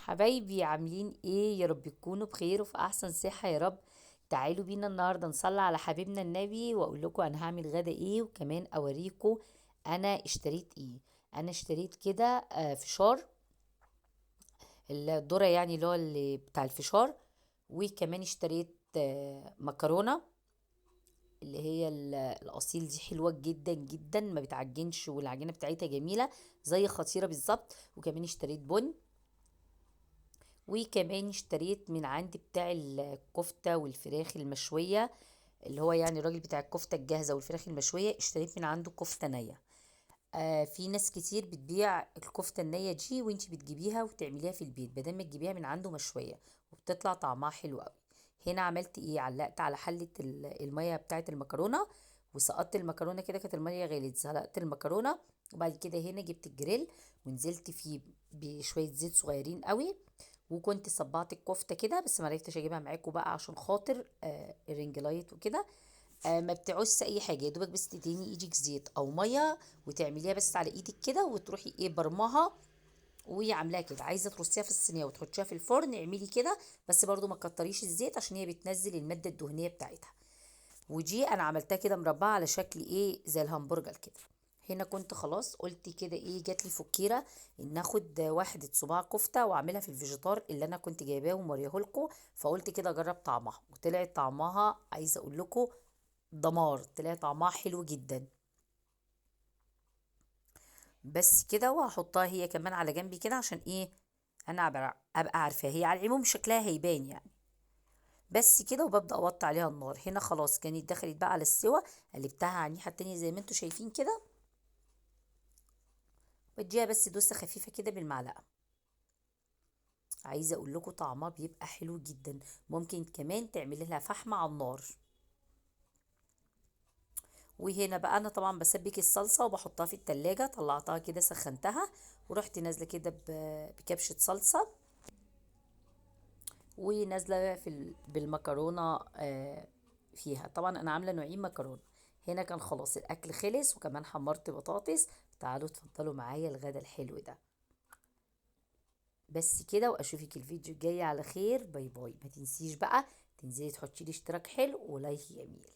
حبايبي عاملين ايه؟ يا رب تكونوا بخير وفي احسن صحة يا رب. تعالوا بينا النهاردة نصلي على حبيبنا النبي واقول لكم انا هعمل غدا ايه، وكمان اوريكم انا اشتريت ايه. انا اشتريت كده فشار الذرة، يعني اللي هو اللي بتاع الفشار، وكمان اشتريت مكرونة اللي هي الاصيل دي، حلوة جدا جدا، ما بتعجنش والعجينة بتاعتها جميلة زي خطيرة بالظبط. وكمان اشتريت بن، وكمان اشتريت من عند بتاع الكفتة والفراخ المشوية، اللي هو يعني الراجل بتاع الكفتة الجاهزة والفراخ المشوية، اشتريت من عنده كفتة نية. في ناس كتير بتبيع الكفتة النية دي وانتي بتجيبيها وتعمليها في البيت بدل ما تجيبيها من عنده مشوية، وبتطلع طعمها حلو قوي. هنا عملت ايه؟ علقت على حلة المية بتاعت المكرونة وسقطت المكرونة كده، كانت المية غليت، سلقت المكرونة. وبعد كده هنا جبت الجريل ونزلت فيه بشوية زيت صغيرين قوي، وكنت صبعت الكفتة كده، بس ما عرفتش اجيبها معاكم بقى عشان خاطر ال ring light وكده. ما بتعوزش اي حاجة، يا دوبك بس تدهني ايدك زيت او مية وتعمليها بس على ايدك كده، وتروحي ايه برمها وعاملاها كده. عايزه ترصيها في الصينية وتحطيها في الفرن اعملي كده، بس برضو ما تكتريش الزيت عشان هي بتنزل المادة الدهنية بتاعتها. ودي انا عملتها كده مربعه على شكل ايه زي الهمبرجر كده. هنا كنت خلاص قلت كده ايه، جات لي فكيره ان اخد واحدة صباع كفته واعملها في الفيجيتار اللي انا كنت جايباه وموريه لكم، فقلت كده اجرب طعمها، وطلعت طعمها عايزه اقول لكم دمار، طلع طعمها حلو جدا. بس كده، وهحطها هي كمان على جنبي كده عشان ايه انا ابقى عارفاها، هي على العموم شكلها هيبان يعني. بس كده، وببدا اوطي عليها النار. هنا خلاص كانت دخلت بقى على السوا، قلبتها على الناحية التانية زي ما انتوا شايفين كده، بديها بس دوسة خفيفة كده بالمعلقه. عايزه اقول لكم طعمها بيبقى حلو جدا، ممكن كمان تعملي لها فحم على النار. وهنا بقى انا طبعا بسبك الصلصه وبحطها في التلاجة، طلعتها كده سخنتها ورحت نازله كده بكبشه صلصه، ونازلة بالمكرونه فيها. طبعا انا عامله نوعين مكرونه. هنا كان خلاص الاكل خلص، وكمان حمرت بطاطس. تعالوا اتفضلوا معايا الغدا الحلو ده. بس كده، واشوفك الفيديو الجاي على خير. bye bye. ما تنسيش بقى تنزلي تحطي لي اشتراك حلو و like جميل.